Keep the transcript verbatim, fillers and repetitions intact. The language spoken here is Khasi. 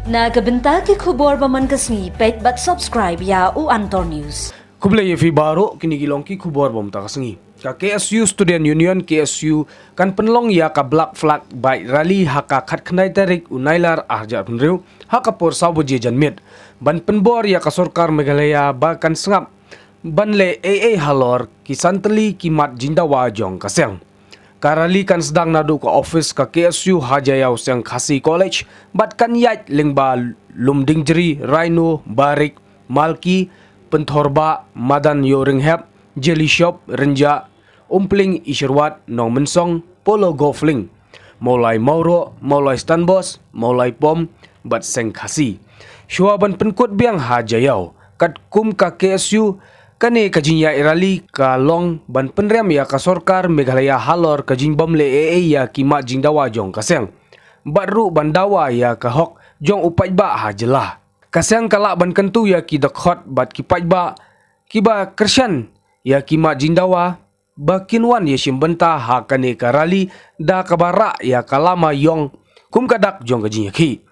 Na ka bynta ki khubor ba man ka sngi, peit bad subscribe ïa u Antor News. Khublei ïa phi baroh, kine ki long ki khubor ba mynta ka sngi. Ka K S U Student Union, K S U, kan pynlong ïa ka Black Flag Bike Rally ha ka khatkhyndai tarik u Nailar arhajar arphew hynriew, ha ka por saw baje janmiet, ban pynbor ïa ka sorkar Meghalaya ba kan sngap ban leh ei ei halor ki san tylli ki mat jingdawa jong ka seng. Ka rally kan sdang naduh ka office ka K S U ha Jaiaw Seng Khasi College, bad kan ïaid lyngba Lumdiengjri, Rhino, Barik, Malki, Pynthorbark, Madan Ïewrynghep, Jeli Shop, Rynjah, Umpling, Isherwad, Nongmynsong, Polo Golf Link, Mawlai Mawroh, Mawlai Stanbos, Mawlai Pom, bad Seng Khasi. Shuwa ban pynkut biang ha Jaiaw, katkum ka K S U, kane ka jingïaid rally ka long ban pynrem ïa ka sorkar Meghalaya halor ka jingbym leh ei ei ïa ki mat jingdawa jong ka seng, bad ruh ban dawa ïa ka hok jong u paidbah ha jylla. Ka seng ka lah ban kyntu ïa ki dkhot bad ki paidbah kiba kyrshan ïa ki mat jingdawa ba kin wan ïashim bynta ha kane ka rally da kaba rah ïa ka lama ïong kum ka dak jong ka jingïakhih.